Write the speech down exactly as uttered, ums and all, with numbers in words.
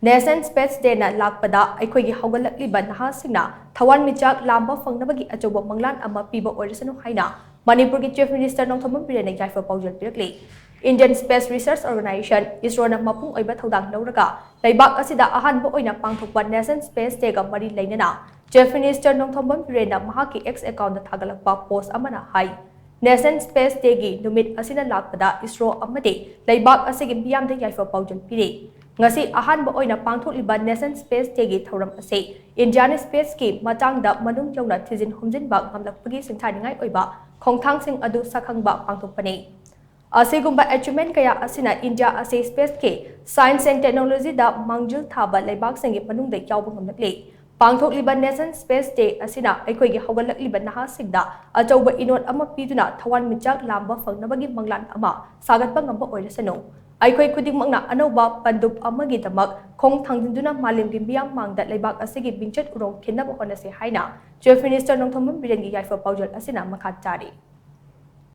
Nation Space Day ꯅ ꯂꯥꯛꯄꯗ ꯑꯩꯈꯣꯏꯒꯤ ꯍꯧꯒꯠꯂꯛꯂꯤꯕ ꯅꯍꯥꯁꯤꯡꯅ ꯊꯋꯥꯟꯃꯤꯆꯥꯛ ꯂꯥꯝꯕ ꯐꯪꯅꯕꯒꯤ ꯑꯆꯧꯕ ꯃꯪꯂꯥꯟ ꯑꯃ ꯄꯤꯕ ꯑꯣꯏꯔꯁꯅꯨ ꯍꯥꯏꯅ ꯃꯅꯤꯄꯨꯔꯒꯤ Chief Minister ꯅꯣꯡꯊꯣꯝꯕꯝ ꯕꯤꯔꯦꯟꯅ ꯌꯥꯏꯐ ꯄꯥꯎꯖꯦꯜ ꯄꯤꯔꯛꯂꯤ꯫ Indian Space Research Organisation, ISRO ꯅ ꯃꯄꯨꯡ ꯑꯣꯏꯕ ꯊꯧꯗꯥꯡ ꯂꯧꯔꯒ ꯂꯩꯕꯥꯛ ꯑꯁꯤꯗ ꯑꯍꯥꯟꯕ ꯑꯣꯏꯅ ꯄꯥꯡꯊꯣꯛꯄ Nation Space Day ꯒ ꯃꯔꯤ ꯂꯩꯅꯅ Chief Minister ꯅꯣꯡꯊꯣꯝꯕꯝ ꯕꯤꯔꯦꯟꯅ ꯃꯍꯥꯛꯀꯤ X account ꯗ ꯊꯥꯒꯠꯂꯛꯄ post ꯑꯃꯅ ꯍꯥꯏ, Nation Space Day ꯒꯤ ꯅꯨꯃꯤꯠ ꯑꯁꯤꯅ ꯂꯥꯛꯄꯗ ISRO ꯑꯃꯗꯤ ꯂꯩꯕꯥꯛ ꯑꯁꯤꯒꯤ ꯃꯤꯌꯥꯝꯗ ꯌꯥꯏꯐ ꯄꯥꯎꯖꯦꯜ ꯄꯤꯔꯤ꯫ ꯉꯁꯤ ꯑꯍꯥꯟꯕ ꯑꯣꯏꯅ ꯄꯥꯡꯊꯣꯛꯂꯤꯕ Nation Space Day ꯒꯤ ꯊꯧꯔꯝ ꯑꯁꯤ Indian space ꯀꯤ ꯃꯇꯥꯡꯗ ꯃꯅꯨꯡ ꯌꯧꯅ ꯊꯤꯖꯤꯟ ꯍꯨꯝꯖꯤꯟꯕ ꯉꯝꯂꯛꯄꯒꯤ ꯁꯤꯡꯊꯥꯅꯤꯡꯉꯥꯏ ꯑꯣꯏꯕ ꯈꯣꯡꯊꯥꯡꯁꯤꯡ ꯑꯗꯨ ꯁꯛꯈꯪꯕ ꯄꯥꯡꯊꯣꯛꯄꯅꯤ꯫ ꯑꯁꯤꯒꯨꯝꯕ achievement ꯀꯌꯥ ꯑꯁꯤꯅ India ꯑꯁꯤ space ꯀꯤ science and technology ꯗ ꯃꯥꯡꯖꯤꯜ ꯊꯥꯕ ꯂꯩꯕꯥꯛꯁꯤꯡꯒꯤ ꯃꯅꯨꯡꯗ ꯌꯥꯎꯕ ꯉꯝꯂꯛꯂꯤ꯫ ꯄꯥꯡꯊꯣꯛꯂꯤꯕ Nation Space Day ꯑꯁꯤꯅ ꯑꯩꯈꯣꯏꯒꯤ ꯍꯧꯒꯠꯂꯛꯂꯤꯕ ꯅꯍꯥꯁꯤꯡꯗ ꯑꯆꯧꯕ ꯏꯅꯣꯠ ꯑꯃ ꯄꯤꯗꯨꯅ ꯊꯋꯥꯟꯃꯤꯆꯥꯛ ꯂꯥꯝꯕ ꯐꯪꯅꯕꯒꯤ ꯃꯪꯂꯥꯟ ꯑꯃ ꯁꯥꯒꯠꯄ ꯉꯝꯕ ꯑꯣꯏꯔꯁꯅꯨ꯫ ꯑꯩꯈꯣꯏ ꯈꯨꯗꯤꯡꯃꯛꯅ ꯑꯅꯧꯕ ꯄꯟꯗꯨꯞ ꯑꯃꯒꯤꯗꯃꯛ ꯈꯣꯡ ꯊꯥꯡꯖꯤꯟꯗꯨꯅ ꯃꯥꯂꯦꯝꯒꯤ ꯃꯤꯌꯥꯝ ꯃꯥꯡꯗ ꯂꯩꯕꯥꯛ ꯑꯁꯤꯒꯤ ꯃꯤꯡꯆꯠ ꯎꯔꯣꯡ ꯈꯤꯟꯅꯕ ꯍꯣꯠꯅꯁꯤ ꯍꯥꯏꯅ Chief Minister ꯅꯣꯡꯊꯣꯝꯕꯝ ꯕꯤꯔꯦꯟꯒꯤ ꯌꯥꯏꯐ ꯄꯥꯎꯖꯦꯜ ꯑꯁꯤꯅ ꯃꯈꯥ ꯇꯥꯔꯤ꯫